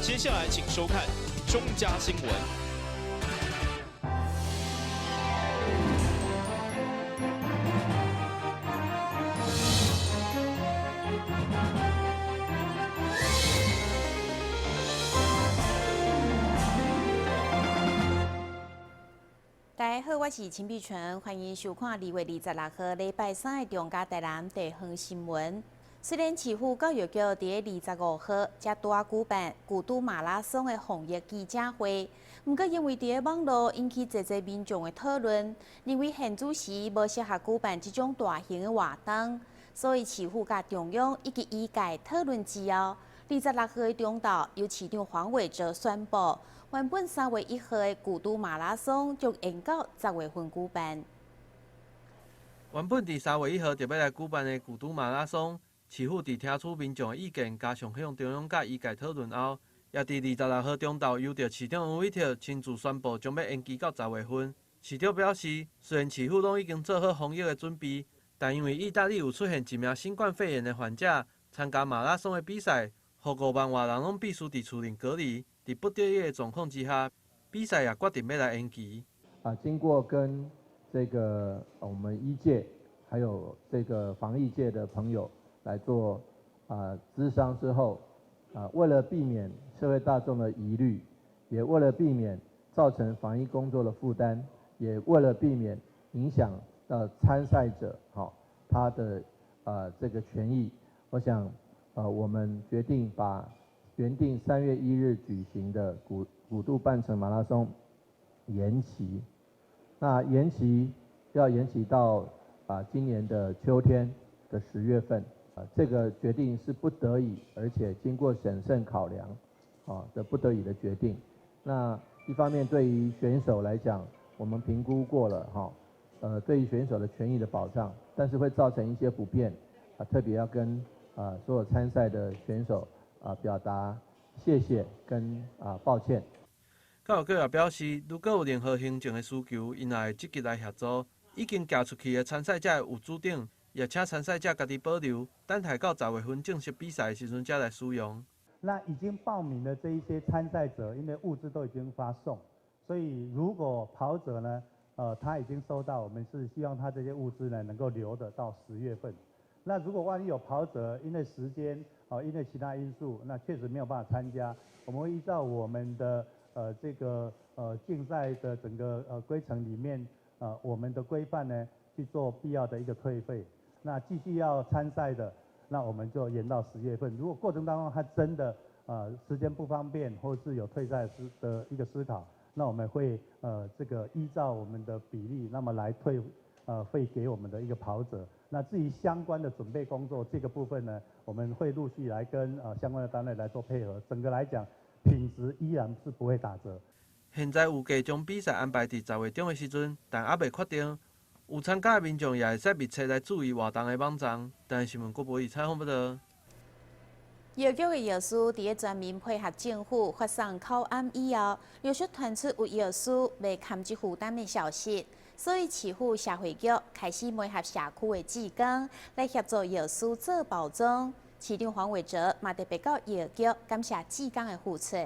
接下來請收看中嘉新聞。大家好，我是陳碧純，歡迎收看2月26號禮拜三的中嘉台南地方新聞。雖然市府教育局佇25號才拄仔舉辦古都馬拉松的防疫記者會，毋過因為佇個網路引起濟濟民眾的討論，認為現主時無適合舉辦這種大型的活動，所以市府佮中央以及醫界討論之後，26號的中晝由市長黃偉哲宣布，原本3月1號的古都馬拉松將延到10月份舉辦。原本佇3月1號就欲來舉辦的古都馬拉松，市府佇聽取民眾的意見，加上向中央佮醫界討論後，也佇26號中晝由著市長黃偉哲親自宣布，將欲延期到十月份。市長表示，雖然市府攏已經做好防疫的準備，但因為義大利有出現一名新冠肺炎的患者參加馬拉松的比賽，予5萬外人攏必須佇厝內隔離，佇不得已的狀況之下，比賽也決定欲來延期。啊，經過跟這個我們醫界還有這個防疫界的朋友來做諮商之後，為了避免社會大眾的疑慮，也為了避免造成防疫工作的負擔，也為了避免影響到參賽者他的這個權益，我想我們決定把原定3月1日舉行的古渡半程馬拉松延期，那延期要延期到今年的秋天的10月份。這個決定是不得已，而且經過審慎考量，的不得已的決定。那一方面對於選手來講，我們評估過了，哈，對於選手的權益的保障，但是會造成一些不便，特別要跟所有參賽的選手表達謝謝跟抱歉。教育局也表示，如果有任何行政的需求，𪜶也會積極來協助。已經寄出去的參賽者有注定，也請參賽者家己保留，等待到10月份正式比賽的時陣才來使用。那已經報名的這一些參賽者，因為物資都已經發送，所以如果跑者呢，他已經收到，我們是希望他這些物資呢能夠留得到10月份。那如果萬一有跑者因為時間因為其他因素，那確實沒有辦法參加，我們會依照我們的這個競賽的整個規程裡面，我們的規範呢去做必要的一個退費。那繼續要參賽的，那我們就延到十月份。如果過程當中他真的時間不方便，或是有退賽的一個思考，那我們會這個依照我們的比例，那麼來退費給我們的一個跑者。那至於相關的準備工作這個部分呢，我們會陸續來跟相關的單位來做配合。整個來講，品質依然是不會打折。現在預計將比賽安排佇10月中的時陣，但猶未確定。有參加的民眾也會使密切來注意活動的網站。台南新聞郭博儀採訪報導。藥局的藥師佇咧全面配合政府發送口餡以後，陸續傳出有藥師袂堪這負擔的消息，所以市府社會局開始媒合社區的志工來協助藥師做包裝。市長黃偉哲嘛特別到藥局感謝志工的付出。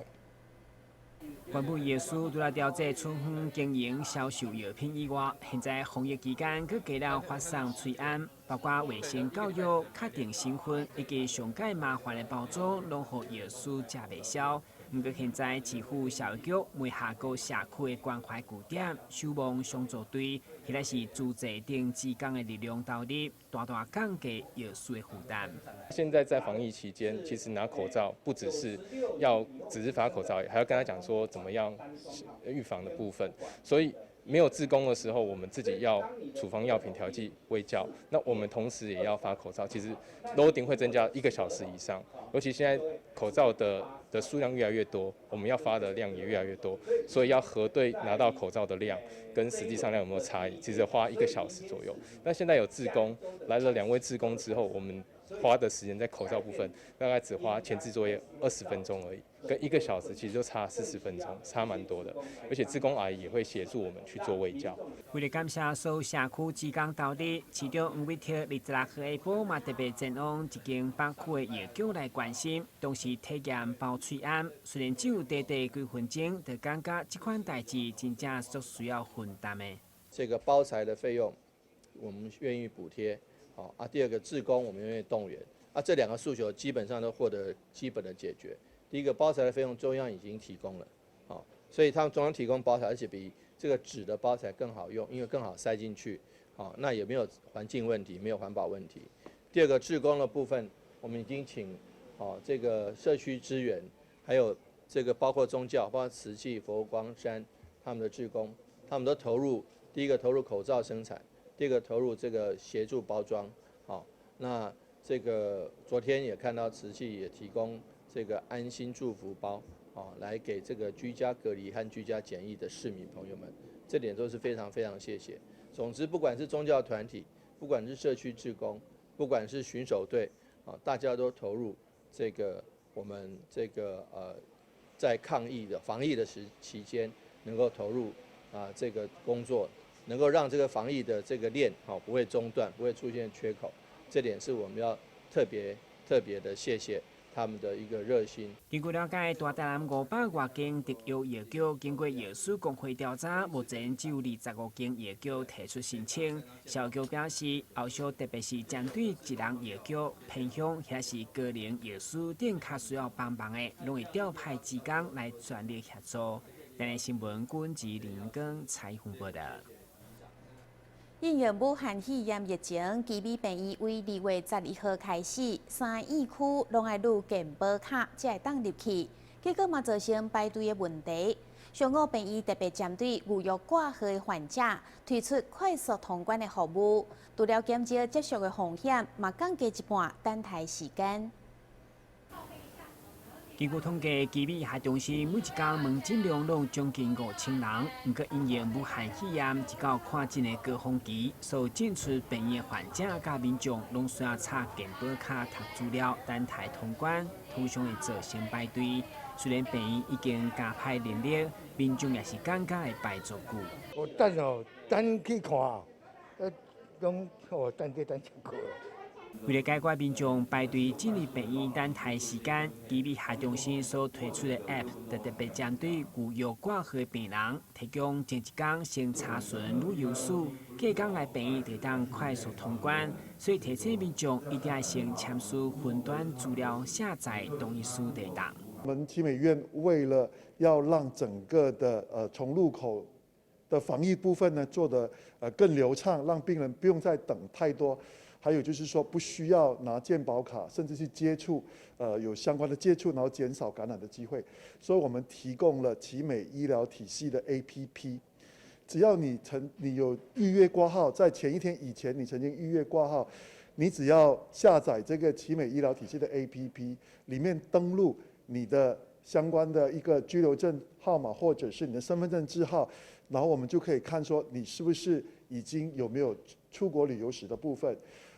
原本藥師除了調節處方經營銷售藥品以外，現在防疫期間閣加了發送喙罨，包括衛生教育、確定身份以及上蓋麻煩的包裝，攏予藥師食袂消。毋過現在市府社會局媒合各社區的關懷據點、守望相助隊，彼個是資濟等志工的力量投入，大大降低藥師的負擔。現在在防疫期間，其實拿口罩不只是要只是發口罩，還要跟他講說怎麼樣預防的部分。所以沒有志工的時候，我們自己要處方藥品調劑衛教，那我們同時也要發口罩，其實 loading 會增加1個小時以上，尤其現在口罩的數量越來越多，我們要發的量也越來越多，所以要核對拿到口罩的量跟實際上量有沒有差異，其實花1個小時左右。那現在有志工來了2位志工之後，我們花的時間在口罩部分大概只花前置作業20分鐘而已，跟1個小時其實就差40分鐘，差蠻多的。而且志工阿姨也會協助我們去做衛教。為了感謝所有社區志工投入，市長黃偉哲26號下晡嘛特別前往一間北區的藥局來關心，同時體驗包喙罨。雖然只有短短幾分鐘，就感覺這款代誌真正足需要分擔的。這個包材的費用，我們願意補貼。好啊，第二個志工我們願意動員。啊，這兩個訴求基本上都獲得基本的解決。第一個包材的費用中央已經提供了，好，所以他們中央提供包材，而且比這個紙的包材更好用，因為更好塞進去，好，那也沒有環境問題，沒有環保問題。第二個志工的部分，我們已經請，哦，這個社區支援，還有這個包括宗教，包括慈濟、佛光山他們的志工，他們都投入，第一個投入口罩生產，第二個投入這個協助包裝，好，那這個昨天也看到慈濟也提供這個安心祝福包，哦，來給這個居家隔離和居家檢疫的市民朋友們，這點都是非常非常謝謝。總之，不管是宗教團體，不管是社區志工，不管是巡守隊，啊，大家都投入這個我們這個在抗疫的防疫的時期間，能夠投入啊這個工作，能夠讓這個防疫的這個鏈好不會中斷，不會出現缺口。這點是我們要特別特別的謝謝他們的一個熱心。根據了解，大台南500外間特約藥局，經過藥師公會調查，目前只有25間藥局提出申請。消局表示，後續特別是針對一人藥局、偏鄉或是高齡藥師等較需要幫忙的，攏會調派志工來全力協助。台南新聞軍志林根採訪報道。因應武漢肺炎疫情，奇美病院為2月11號開始，三院區攏愛擼健保卡，才會當入去。結果嘛造成排隊的問題。上午病院特別針對預約掛號的患者，推出快速通關的服務，除了減少接觸的風險，嘛降低一半等待時間。根據統計，奇美醫學中心每一工門診量攏將近5000人。毋過因應武漢肺炎一到看診的高峰期，所有進出病院的患者佮民眾攏需要插健保卡讀資料，等待通關，通常會造成排隊。雖然病院已經加派人力，民眾也是感覺會排足久。我等哦，等去看，攏哦等這等真久。為了解決民眾排隊進入病院等待時間，奇美醫學中心所推出的 App 就特別針對預約掛號的病人，提供前一工先查詢旅遊史，隔工來病院就當快速通關。所以提醒民眾一定要先簽署雲端資料下載同意書才會當。我們奇美醫院為了要讓整個的從入口的防疫部分呢做得更流暢，讓病人不用再等太多。還有就是說，不需要拿健保卡，甚至去接觸，有相關的接觸，然後減少感染的機會。所以我們提供了奇美醫療體系的 APP，只要你有預約掛號，在前一天以前你曾經預約掛號，你只要下載這個奇美醫療體系的 APP，裡面登錄你的相關的一個居留證號碼或者是你的身份證字號，然後我們就可以看說你是不是已經有沒有出國旅遊史的部分。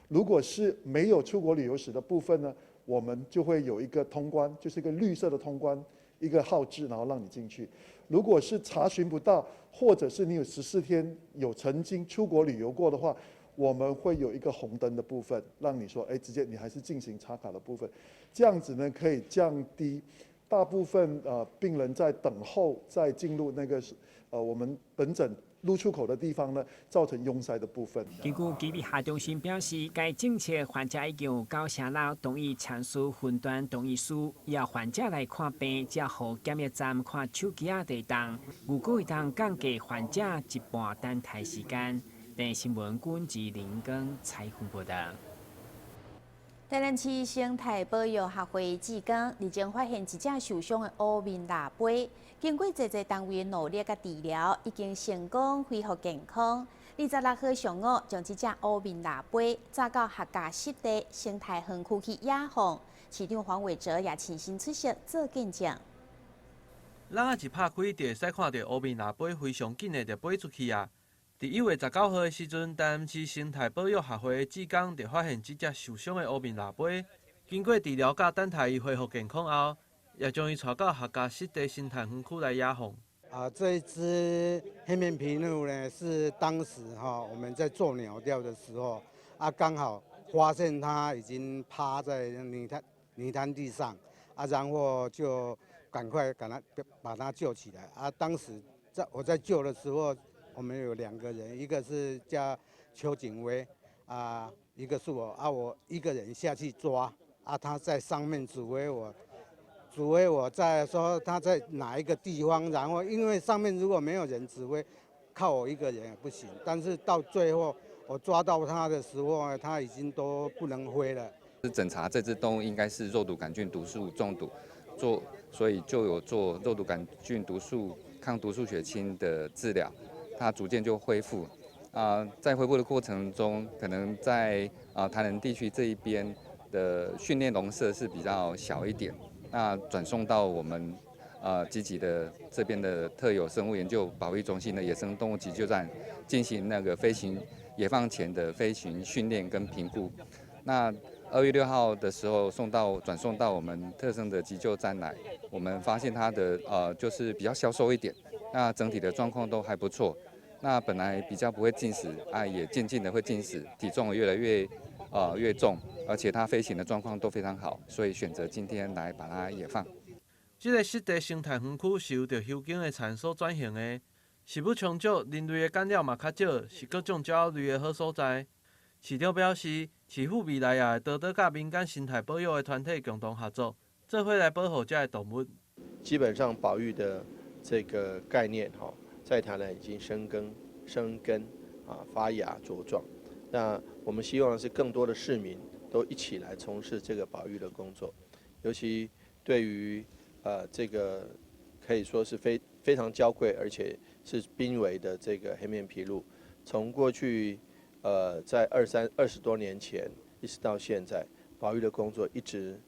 如果是沒有出國旅遊史的部分呢，我們就會有一個通關，就是一個綠色的通關，一個號誌，然後讓你進去。如果是查詢不到，或者是你有14天有曾經出國旅遊過的話，我們會有一個紅燈的部分，讓你說，哎，直接你還是進行插卡的部分。這樣子呢，可以降低大部分病人在等候再進入那個我們門診入出口的地方呢，造成擁塞的部分。根據奇美醫學中心表示，該政策患者已經有96%同意簽署雲端同意書，以後患者來看病，只要予檢疫站看手機仔就會當，預估會當降低患者一半等待時間。電視新聞軍志林根採訪報道。台南市生態保育學會志工日前發現一隻受傷的烏面蜊耙，經過濟濟單位的努力佮治療，已經成功恢復健康。26號上午，將這隻烏面蜊耙載到客家濕地生態園區去野放。市長黃偉哲也親身出席做見證。籠仔一拍開，就會使看著烏面蜊耙非常緊的就飛出去啊！佇1月19號的時陣，台南市生態保育學會的志工就發現這隻受傷的烏面蜊耙，經過治療佮等待伊恢復健康後，也將伊帶到客家濕地生態園區來野放。啊，這一隻黑面琵鷺呢，是當時哈我們在做鳥調的時候，啊，剛好發現它已經趴在泥灘地上，啊，然後就趕快把它救起來。啊，當時在我在救的時候，我們有兩個人，一個是叫邱景威，啊，一個是我，啊，我一個人下去抓，啊，他在上面指揮我。指揮我在說他在哪一個地方，然後因為上面如果沒有人指揮，靠我一個人也不行。但是到最後我抓到他的時候，他已經都不能飛了。是診查這隻動物應該是肉毒桿菌毒素中毒，所以就有做肉毒桿菌毒素抗毒素血清的治療，它逐漸就恢復。在恢復的過程中，可能在台南地區這一邊的訓練籠舍是比較小一點。那轉送到我們集集的這邊的特有生物研究保育中心的野生動物急救站進行那個飛行野放前的飛行訓練跟評估。那2月6號的時候轉送到我們特生的急救站來，我們發現它的就是比較消瘦一點，那整體的狀況都還不錯。那本來比較不會進食啊，也漸漸的會進食，體重越來越重，而且它飛行的狀況都非常好，所以選擇今天來把它野放。這個濕地生態園區是由著修景的田所轉型的，食物充足，人類的干擾嘛較少，是各種鳥類的好所在。市長表示，市府未來也會多多佮民間生態保育的團體共同合作，做伙來保護這个動物。基本上保育的這個概念，哈，在台南已經生根啊，發芽茁壯。那我們希望是更多的市民都一起來從事這個保育的工作，尤其對於這個可以說是非常嬌貴而且是瀕危的這個黑面琵鷺，從過去在20多年前一直到現在，保育的工作一直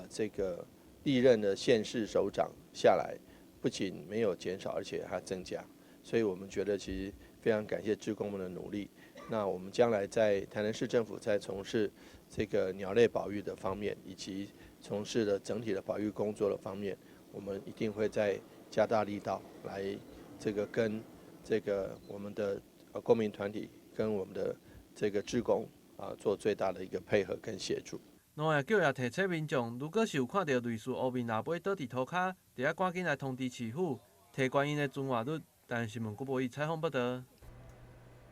這個歷任的縣市首長下來，不僅沒有減少，而且還增加，所以我們覺得其實非常感謝志工們的努力。那我們將來在台南市政府在從事這個鳥類保育的方面，以及從事的整體的保育工作的方面，我們一定會再加大力道來這個跟這個我們的公民團體跟我們的這個志工啊做最大的一個配合跟協助。農業局也提醒民眾，如果是有看到類似烏面蜊尾倒佇塗跤，就愛趕緊來通知市府，提懸𪜶的存活率。但新聞閣無伊採訪報導。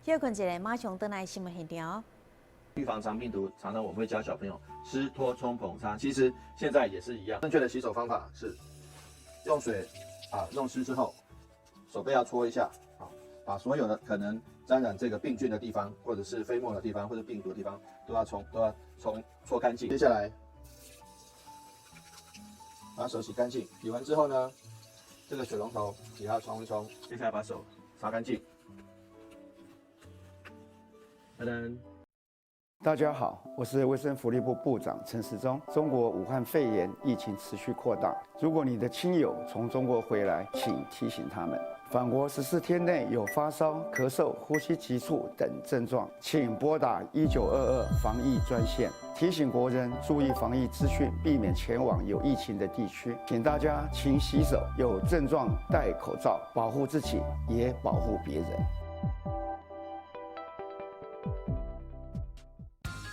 歇睏一下，馬上轉來新聞現場。預防腸病毒，常常我們會教小朋友濕拖沖捧擦，其實現在也是一樣。正確的洗手方法是用水啊弄濕之後，手背要搓一下啊，把所有的可能沾染這個病菌的地方，或者是飛沫的地方，或者病毒的地方，都要搓乾淨。接下來把手洗乾淨，洗完之後呢，這個水龍頭也要沖一沖。接下來把手擦乾淨。噔。大家好，我是衛生福利部部長陳時中。中國武漢肺炎疫情持續擴大，如果你的親友從中國回來，請提醒他們，返國14天內有發燒、咳嗽、呼吸急促等症狀，請撥打1922防疫專線。提醒國人注意防疫資訊，避免前往有疫情的地區。請大家勤洗手，有症狀戴口罩，保護自己，也保護別人。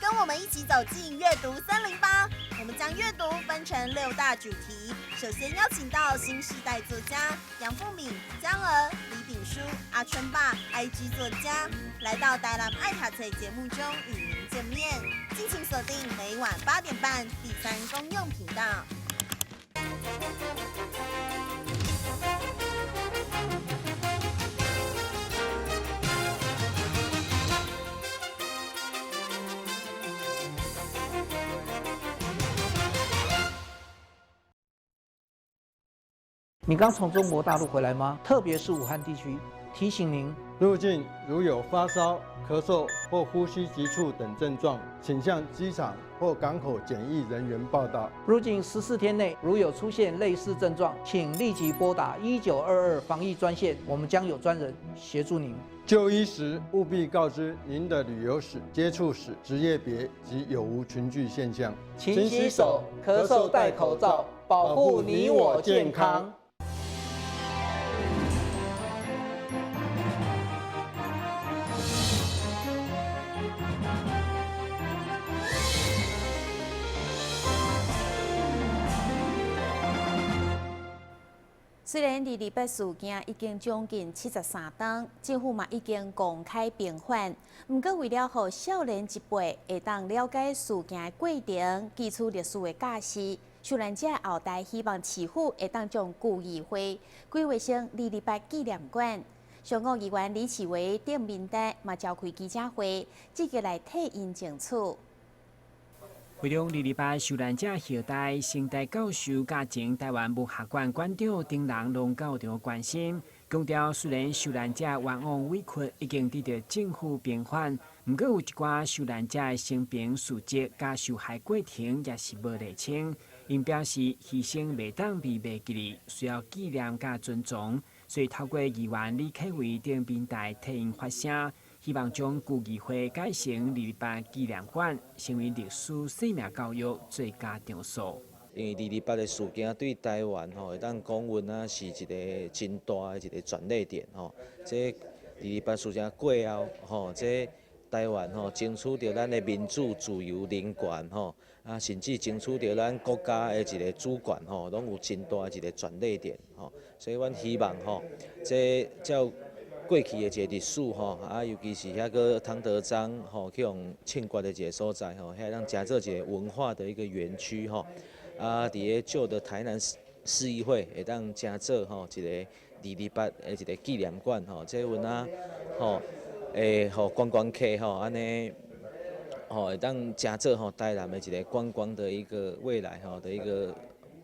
跟我們一起走進閱讀308，我們將閱讀分成六大主題。首先邀請到新世代作家楊富敏、江鵝、李炳書、阿春爸、IG 作家，來到台南愛讀冊節目中與您見面。敬請鎖定每晚8點半第三公用頻道。你剛從中國大陸回來嗎？特別是武漢地區，提醒您：入境如有發燒、咳嗽或呼吸急促等症狀，請向機場或港口檢疫人員報到。入境14天內如有出現類似症狀，請立即撥打1922防疫專線，我們將有專人協助您。就醫時務必告知您的旅遊史、接觸史、職業別及有無群聚現象。勤洗手，咳嗽戴口罩。保護你我健康。雖然二二八事件已經將近73冬，政府嘛已經公開平反，毋過為了予少年一輩會當了解事件的過程、基礎歷史的教示，受難者後代希望市府會當將區議會規劃成二二八紀念館。上國議員李啟維等民代嘛召開記者會，積極來替𪜶爭取。會中二二八受難者後代、成大教授、佮前臺灣文學館館長等人攏到場關心，強調雖然受難者冤枉委屈已經得到政府平反，毋過有一寡受難者的生平事蹟佮受害過程也是無釐清。𪜶表示犧牲袂當被忘記哩，需要紀念佮尊重，所以透過議員李啟維等民代替𪜶發聲。希望將區議會改成二二八紀念館，成為歷史生命教育最佳場所。因為二二八的事件對台灣吼，會當講阮啊是一個真大的一個轉捩點吼。這二二八事件過後吼，這台灣吼爭取著咱的民主、自由、人權吼，啊，甚至爭取著咱國家的一個主權吼，攏有真大的一個轉捩點吼。所以阮希望吼，這照過去的一個歷史吼，啊，尤其是遐個湯德章吼去予槍決的一個所在吼，遐當誠做一個文化的一個園區吼，啊，佇咧舊的台南市市議會會當誠做吼一個二二八的一個紀念館吼，這有影吼會予觀光客吼按呢吼會當誠做吼台南的一個觀光的一個未來吼的一個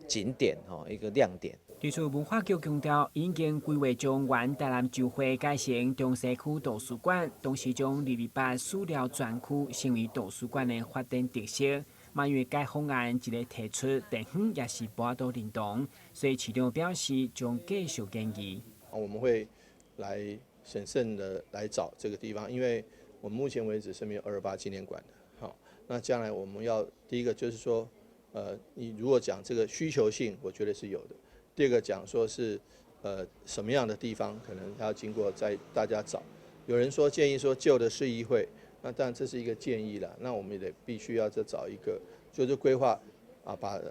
景點吼一個亮點。對此，文化局強調，已經規劃將原台南州會改成中西區圖書館，同時將二二八史料專區成為圖書館的發展特色。嘛，因為該方案一个提出，地方也是無法度認同，所以市長表示將繼續研議。我們會來審慎的來找這個地方，因為我們目前為止是沒有二二八紀念館的。好，那將來我們要第一個就是說，你如果講這個需求性，我覺得是有的。第二個講說是，什麼樣的地方可能要經過再大家找。有人說建議說舊的市議會，那當然這是一個建議啦。那我們也得必須要再找一個，就是規劃啊，把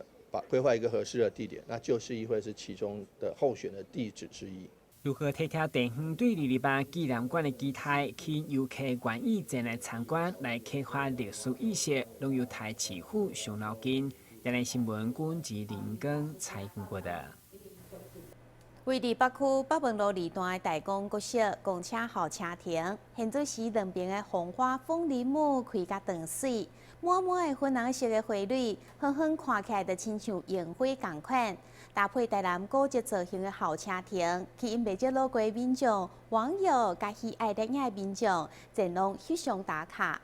規劃一個合適的地點。那舊市議會是其中的候選的地址之一。如何體貼地方對二二八紀念館的期待，吸引遊客願意前來參觀，來啟發歷史意識，攏由台市府傷腦筋。台南新聞阮吉林根采訪過的。位佇北區北門路二段的大光國小公車候車亭，現做時兩邊的紅花風鈴木開甲長媠，滿滿的粉紅色的花蕊，遠遠看起來就親像櫻花仝款。搭配台南古蹟造型的候車亭，吸引袂少路過民眾、網友佮喜愛攝影的民眾前往翕相打卡。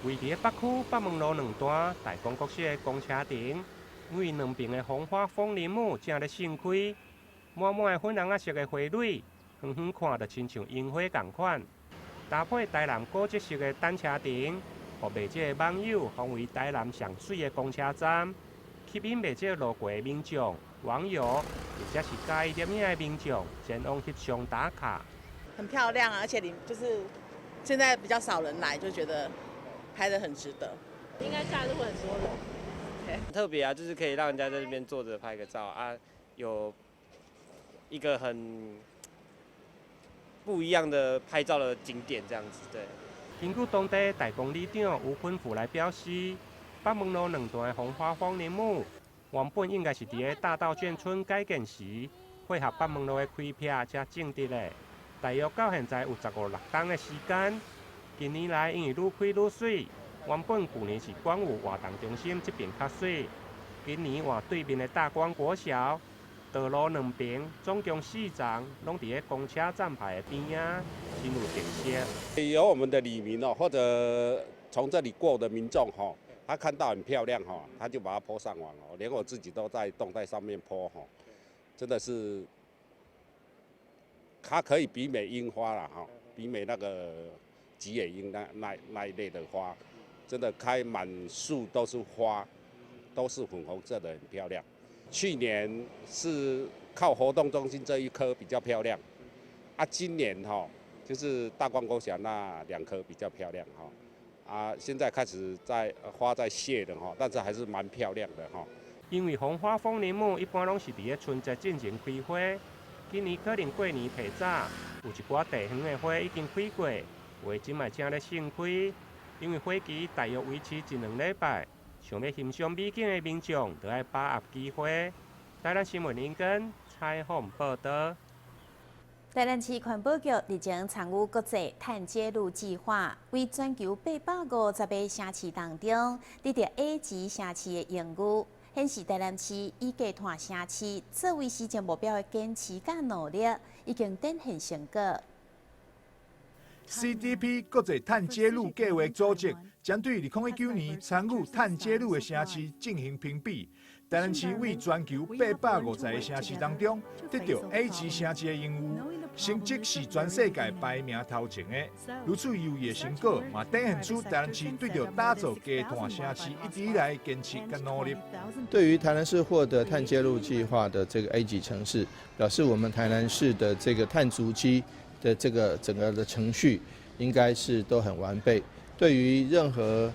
位佇北區北門路兩段大光國小的公車亭。因為兩邊的紅花風鈴木正咧盛開，滿滿的粉紅仔色的花蕊，遠遠看就親像櫻花仝款。搭配台南古蹟式的等車亭，予袂少的網友奉為台南上媠的公車站，吸引袂少路過的民眾、網友，或者是佮意攝影的民眾前往翕相打卡。很漂亮啊，而且你就是現在比較少人來，就覺得拍得很值得。應該假日會很多人。很特別啊，就是可以讓人家在這邊坐着拍個照啊，有一個很不一樣的拍照的景點這樣子，對。根據當地大公里長吳坤福來表示，北門路兩段的紅花風鈴木原本應該是佇咧大道眷村改建時，配合北門路的開闢才種植的，大約到現在有15、16冬的時間。近年來因為愈開愈媠。原本舊年是館有活動中心這邊較媠，今年換對面的大光國小，道路兩邊總共4層，攏佇咧公車站牌的邊仔，真有特色。有我們的里民哦，或者從這裡過的民眾吼，他看到很漂亮吼，他就把它 po 上網哦，連我自己都在動態上面 po 吼，真的是，它可以媲美櫻花啦吼，媲美那個吉野櫻那一類的花。真的開滿樹都是花，都是粉紅色的，很漂亮。去年是靠活動中心這一棵比較漂亮，啊，今年哈就是大光國小那兩棵比較漂亮哈，啊，現在開始在花在謝的哈，但是還是蠻漂亮的哈。因為紅花風鈴木一般攏是佇咧春節進前開花，今年可能過年提早，有一寡地方的花已經開過，有的這擺正咧盛開。因為花期大約維持一兩禮拜，想欲欣賞美景的民眾，就愛把握機會。台南新聞林根採訪報導。台南市環保局日前參與國際碳揭露計劃，為全球850個城市當中，得著 A 級城市的榮譽，顯示台南市以低碳城市作為施政目標的堅持佮努力，已經展現成果。 CDP 國際碳揭露計劃組織針對2019年參與碳揭露的城市進行評比，台南市為全球850個城市當中得著 A 級城市的榮譽，成績是全世界排名頭前的。如此優異的成果，嘛展現出台南市對著打造低碳城市一直以來的堅持佮努力。對於台南市獲得碳揭露計劃的這個 A 級城市，表示我們台南市的這個碳足跡的這個整個的程序應該是都很完備。對於任何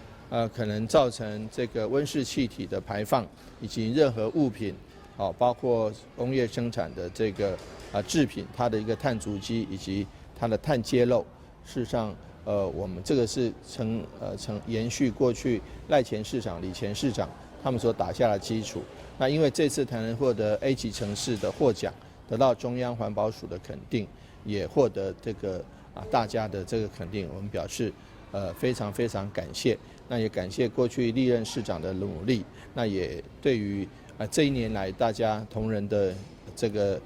可能造成這個溫室氣體的排放，以及任何物品，哦，包括工業生產的這個製品，它的一個碳足跡以及它的碳揭露，事實上，我們這個是承延續過去賴前市長、李前市長他們所打下的基礎。那因為這次台南獲得 A 級城市的獲獎，得到中央環保署的肯定，也獲得這個大家的這個肯定，我們表示非常非常感謝。那也感謝過去歷任市長的努力，那也對於這一年來大家同仁的這個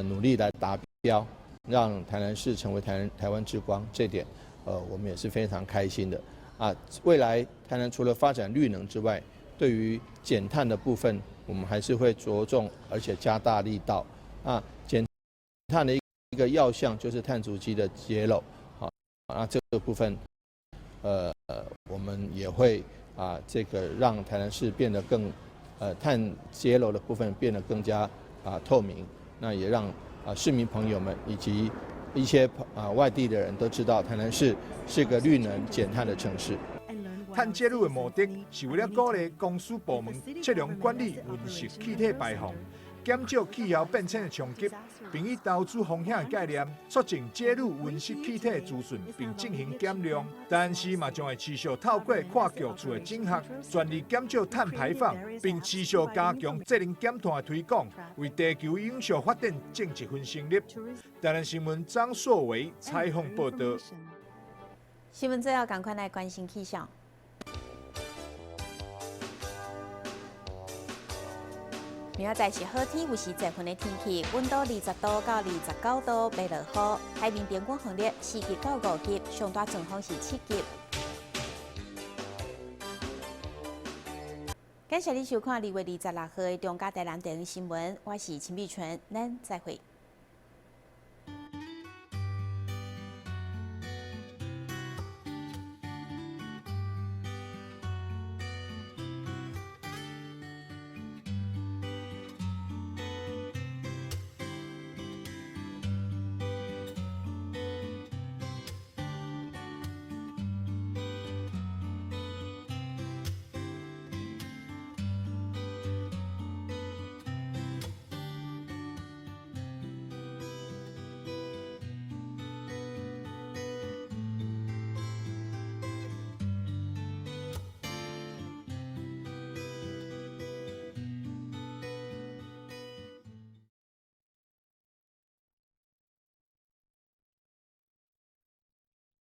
努力來達標，讓台南市成為台灣之光，這點我們也是非常開心的。啊，未來台南除了發展綠能之外，對於減碳的部分，我們還是會着重而且加大力道。啊，減碳的一個要項就是碳足跡的揭露，好，那這個部分，我們也會啊，這個讓台南市變得更，碳揭露的部分變得更加透明，那也讓市民朋友們以及一些外地的人都知道，台南市是個綠能減碳的城市。碳揭露的目的是為了鼓勵公司部門測量管理溫室氣體排放，減少氣候變遷的衝擊，並以投資風險的概念，促進揭露溫室氣體資訊，並進行減量。但是嘛，將會持續透過跨局處的整合，全力減少碳排放，並持續加強節能減碳的推廣，為地球永續發展盡一份心力。台南新聞張碩維採訪報導。新聞最後，趕快來關心氣象。明仔載是好天，有時濟雲的天氣，溫度20度到29度，袂落雨。海面平均風力4級到5級，上大陣風是7級。感謝你收看2月26號的中嘉台南電視新聞，我是陳美純，咱再會。